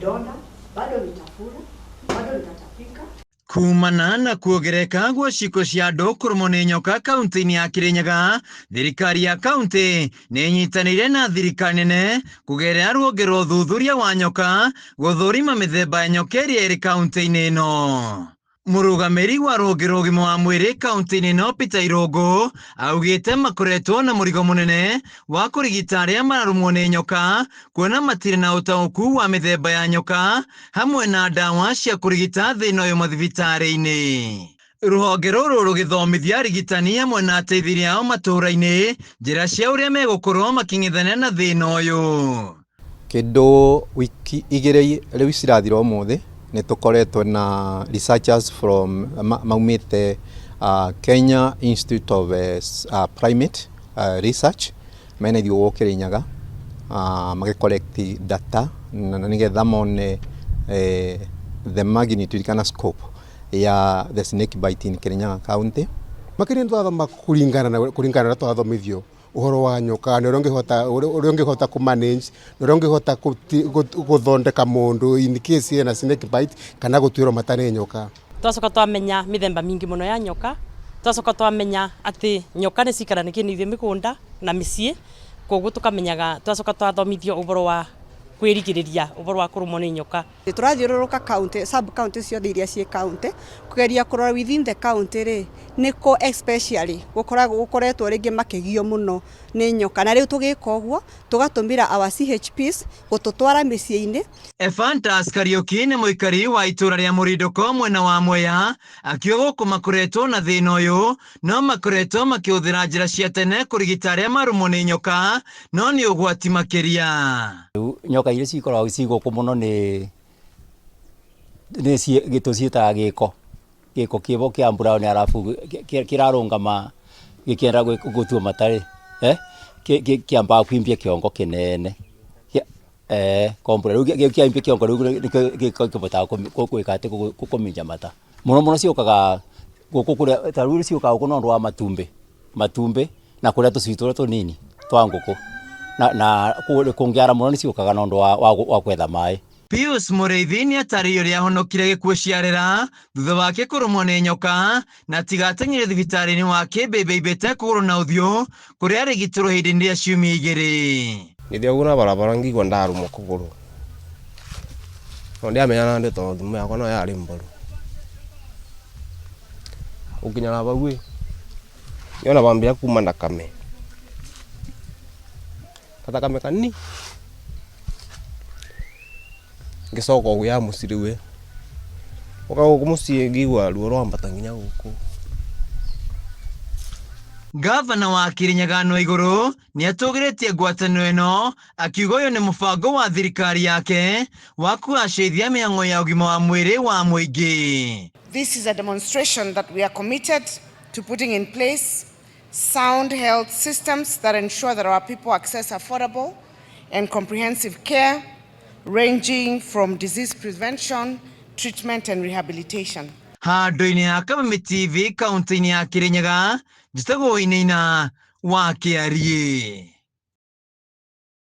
Donda, bado nitafura, bado nitatapika. Kumana na kuongereka gwa ciiko cia andũ kũrũmwo nĩ nyoka kaunti-inĩ ya Kirinyaga, thirikari ya kaunti nĩ ĩnyitanĩire na thirikari nene kũgerera rũhonge rwa ũthuthuria wa nyoka gũthũrima mĩthemba ya nyoka ĩrĩa ĩrĩ kaunti-inĩ ĩno. Mũrũgamĩrĩri wa rũhonge rwa ũgima wa mwĩrĩ kaunti-inĩ ĩno Peter Irũngũ augĩte makoretwo na mũrigo mũnene wa kũrigita arĩa mararũmwo nĩ nyoka kuona matirĩ na ũtaũku wa mĩthemba ya nyoka hamwe na ndawa cia kũrigita thĩna ũyũ mathibitarĩ-inĩ. Rũhonge rũrũ rũgĩthomithia arigitani hamwe na ateithĩrĩria ao matũũra-inĩ njĩra cia ũrĩa megũkorwo makĩng'ethania na thĩna ũyũ. Kĩndũ wiki igĩrĩ rĩu cirathira ũmũthĩ nĩ tũkoretwo na researchers from maumĩte Kenya Institute of Primate Research mena ithuĩ gũkũ Kĩrĩnyaga magĩ collect data na nĩgetha mone the magnitude kana scope ya the snake bite in Kirinyaga County. Makĩria nĩ twathoma kũringana na ũrĩa twathomithio ũhoro wa nyoka na ũrĩa ũngĩhota kũ manage na ũrĩa ũngĩhota gũthondeka mũndũ in case ena snake bite kana gũtuĩrwo mata nĩ nyoka. Twacoka twamenya mĩthemba mingĩ mũno ya nyoka, twacoka twamenya atĩ nyoka nĩ cikaranĩtie na ithuĩ mĩgũnda na mĩciĩ, koguo tũkamenyaga, twacoka twathomithio ũhoro wa kwĩrigĩrĩria ũhoro wa kũrũmwo nĩ nyoka. Tũrathiũrũrũka county, sub county ciothe iria ciĩ county kũgeria kũrora within the county rĩ nĩkũ especially gũkoragwo gũkoretwo rĩngĩ makĩgio mũno nĩ nyoka, na rĩu tũgĩka ũguo tũgatũmĩra our CHPs gũtũtwara mĩciĩ-inĩ. Ephantus Kariuki nĩ mũikari wa itũra rĩa Mũrindũko mwena wa Mwea akiuga gũkũ makoretwo na thĩna ũyũ no makoretwo makĩhũthĩra njĩra cia tene kũrigita arĩa marũmwo nĩ nyoka no nĩ ũgwati makĩria. Nyoka iria cikoragwo ci gũkũ mũno nĩ tũciĩtaga gĩko, gĩko kĩbo kĩa brown arabu kĩrarũngama gĩkĩenda gũtua mata rĩ, kĩambaga kwimbia kĩongo kĩnene, kombora rĩu kĩaimbia kĩongo rĩu nĩkĩo kĩbotaga gwĩka atĩ kũminja mata. Mũno mũno ciũkaga gũkũ kũrĩa, ta rĩu ciũkaga gũkũ nĩ ũndũ wa matumbĩ, matumbĩ na kũrĩa tũcui tũrĩa tũnini twa ngũkũ, na kũngĩara mũno nĩ ciũkaga nĩ ũndũ wa gwetha maĩ. Pius Mũrĩithi nĩ atarĩirie ũrĩa ahonokire gĩkuũ ciarĩra thutha wake kũrũmwo nĩ nyoka na tigateng'ere thibitarĩ-inĩ wa Kĩmbĩmbĩ aimbĩte kũgũrũ na ũthiũ kũrĩa arigitĩrwo ihinda-inĩ rĩa ciumia igĩrĩ. Ngĩthiĩ na barabara ngĩigua ndarũmwo kũgũrũ no ndiamenya nandĩ tondũ thimũ yakwa no yarĩ mboru. Gũkinya na bau ĩ ngĩona bambia kuma thakame, gathakame kanini, ngĩcoka o ya mũciĩ rĩu ĩ, gũka gũkũ mũciĩ ngĩigua ruo rwambata nginya gũkũ. Ngavana wa Kirinyaga no igũrũ nĩ atũgĩrĩtie ngwatanĩro ĩno akiuga ũyũ nĩ mũbango wa thirikari yake wa kũgacĩrithia mĩhang'o ya ũgima wa mwĩrĩ wa mũingĩ. This is a demonstration that we are committed to putting in place sound health systems that ensure that our people access affordable and comprehensive care ranging from disease prevention, treatment and rehabilitation. Handũ-inĩ ha Kameme TV kaunti-inĩ ya Kirinyaga, njĩtagwo Wainaina wa Kĩariĩ.